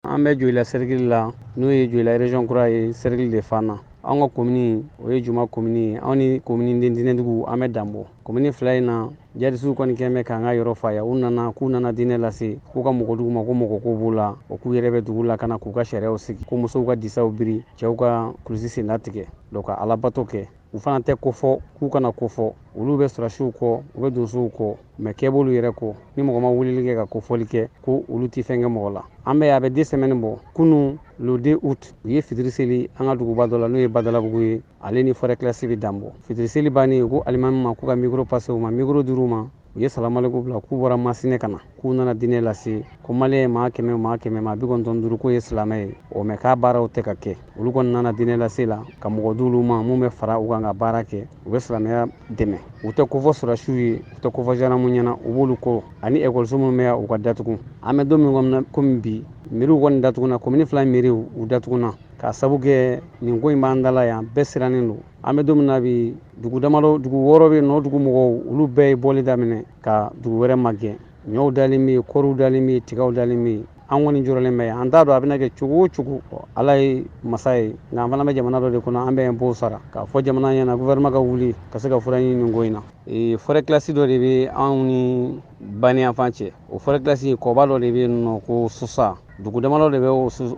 An bɛ Joyila cercle la, n'o ye Joyila région kura ye, cercle de Fana. An ka komini, o ye Juma komini ye. Anw ni komini den diinɛdugu, an bɛ danbɔ komini fila in na. Jadisiw kɔni kɛn bɛ k'an ka yɔrɔ fa yan. U nana k'u nana diinɛ lase, k'u ka mɔgɔ dugu ma, ko mɔgɔ ko b'u la, o k'u yɛrɛ bɛ dugu la ka na k'u ka sariyaw sigi, ko musow ka disaw biri, cɛw ka kulusi senda tigɛ, donc ka alabato kɛ. U fana tɛ ko fɔ k'u kana ko fɔ. Olu bɛ sɔrɔsiw kɔ, u bɛ donsow kɔ, mais kɛ b'olu yɛrɛ kɔ. Ni mɔgɔ ma weleli kɛ ka kofɔli kɛ, ko olu tɛ fɛn kɛ mɔgɔ la. An bɛ a bɛ 2 semaines bɔ. Kunun, le 2 août, u ye fitiri seli an ka duguba dɔ la, n'o ye Badalabugu ye. Ale ni forêt classée bɛ dan bɔ. Fitiri seli bannen, ko alimami ma k'u ka micro passer u ma. Micro dir'u ma, u ye salamaleku bila, k'u bɔra Masine ka na, k'u nana diinɛ lase, ko maliyɛn maa 100, maa 100, maa 95, k'o ye silamɛ ye. O mɛ, k'a baaraw tɛ ka kɛ. Olu kɔni nana diinɛ lase la ka mɔgɔ d'olu ma mun bɛ fara u kan ka baara kɛ, u bɛ silamɛya dɛmɛ. U tɛ kofɔ sɔrɔsiw ye, u tɛ kofɔ gendarme ɲɛna, u b'olu kɔ ani ekɔliso minnu bɛ yan, u ka datugu. An bɛ don min kɔnɔ komi bi, meriw kɔni datuguna. Komini fila meriw, u datuguna k'a sabu kɛ nin ko in b'an da la yan. Bɛɛ sirannen don. An bɛ don min na bi, dugu damadɔ, dugu wɔɔrɔ bɛ yen nɔ, dugu mɔgɔw, olu bɛɛ ye bɔli daminɛ ka dugu wɛrɛ magɛn. Ɲɔw dalen bɛ yen, kɔriw dalen bɛ yen, tigaw dalen bɛ yen. An kɔni jɔrɔlen bɛ yan, an t'a dɔn a bɛna kɛ cogo o cogo. Ala ye masa ye, nka an fana bɛ jamana dɔ de kɔnɔ, an bɛ impôt sara. K'a fɔ jamana ɲɛna, gouvernement ka wuli ka se ka fura ɲini nin ko in na. Forêt classée dɔ de bɛ anw ni baniyanfan cɛ. O forêt classée, kɔba dɔ de bɛ yen nɔ ko Susa. Dugu damadɔ de bɛ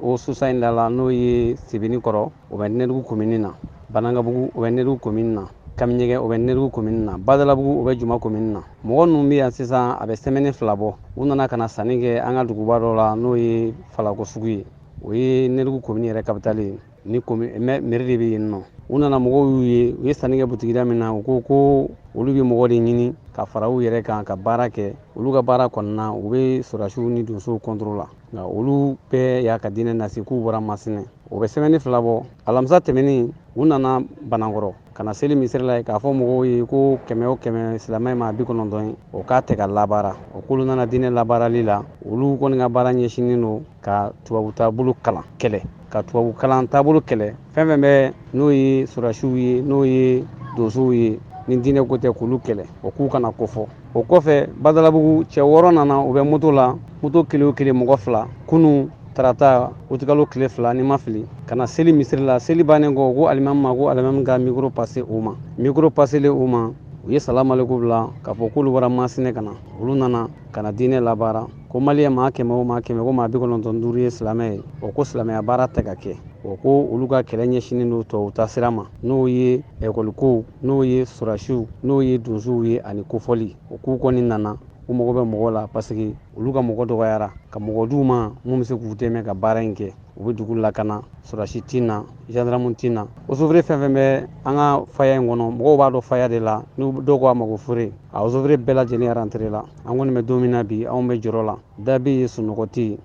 o Susa in da la, n'o ye Sebenikɔrɔ, o bɛ Nɛdugu komini na, Banankabugu, o bɛ Nɛdugu komini na, Kamiɲɛgɛ, o bɛ Nɛdugu komini na, Badalabugu, o bɛ Juma komini na. Mɔgɔ ninnu bɛ yan sisan, a bɛ semaine 2 bɔ. U nana ka na sanni kɛ an ka duguba dɔ la, n'o ye Falako sugu ye, o ye Nɛdugu komini yɛrɛ capitale ye, ni mairie de bɛ yen nɔ. U nana, mɔgɔw y'u ye, u ye sanni kɛ butigida min na, u ko ko olu bɛ mɔgɔ de ɲini ka fara u yɛrɛ kan ka baara kɛ. Olu ka baara kɔnɔna, u bɛ sɔrɔdasiw ni donsow contre la, nka olu bɛɛ y'a ka diinɛ nasi, k'u bɔra Masina. O bɛ semaine 2 bɔ. Alamisa tɛmɛnen, u nana Banankɔrɔ ka na seli misiri la k'a fɔ mɔgɔw ye ko 100 o 100, silamɛ maa 90 ye, o k'a tɛ ka labaara. O k'olu nana diinɛ labaarali la. Olu kɔni ka baara ɲɛsinnen don ka tubabu taabolo kalan kɛlɛ, ka tubabu kalan taabolo kɛlɛ, fɛn fɛn bɛ n'o ye sɔrɔdasiw ye, n'o ye donsow ye, ni diinɛ ko tɛ, k'olu kɛlɛ. O k'u kana ko fɔ. O kɔfɛ, Badalabugu cɛ wɔɔrɔ nana, u bɛ moto la, moto kelen o kelen mɔgɔ fila, kunu tarata, utikalo tile 2, ni ma fili, ka na seli misiri la. Seli bannen kɔ, ko alimami ma ko alimami ka micro passer u ma. Micro passelen u ma, u ye salamaleku bila k'a fɔ k'olu bɔra Masina ka na, olu nana ka na diinɛ labaara, ko maliyɛn maa 100 o maa 100, ko maa 95 ye silamɛ ye. O ko silamɛya baara tɛ ka kɛ. O ko olu ka kɛlɛ ɲɛsinnen don tubabu ta sira ma, n'o ye ekɔlikow, n'o ye sɔrɔdasiw, n'o ye donsow ye, ani kofɔli. O k'u kɔni nana, u mago bɛ mɔgɔ la, parce que olu ka mɔgɔ dɔgɔyara, ka mɔgɔ d'u ma mun bɛ se k'u dɛmɛ ka baara in kɛ. U bɛ dugu lakana, sɔrɔdasi ti na, gendarme ti na. Eaux et forêts fɛn fɛn bɛ an ka faya in kɔnɔ, mɔgɔw b'a dɔn faya de la, ni dɔw ko a ma ko forêt, a eaux et forêts bɛɛ lajɛlen rentré la. An kɔni bɛ don min na bi, anw bɛ jɔrɔ la, da bɛ yen, sunɔgɔ tɛ yen.